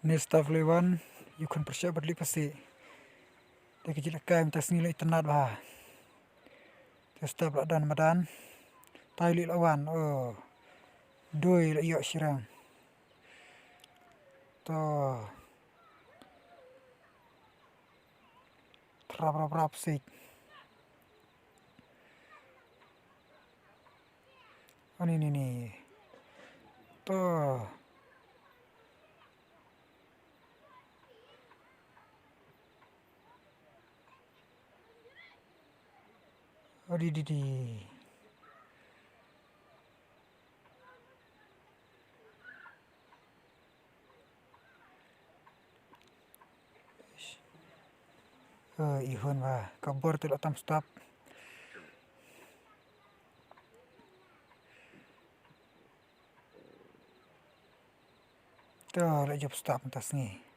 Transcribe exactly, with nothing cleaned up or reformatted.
Ni stop lei wan, ïa khun pyrshah bad lei pasi. Te ki jingïalehkai mynta sngi lei tynat bha. Te stop la don madan. Tai lei la wan, oh. Doi la ïoh shirang. To. Trap rap rap sik. Ani ni ni. To. Adi di di. Eh, i hun ba ka bor te la tam stop. To la jop stop mynta sngi.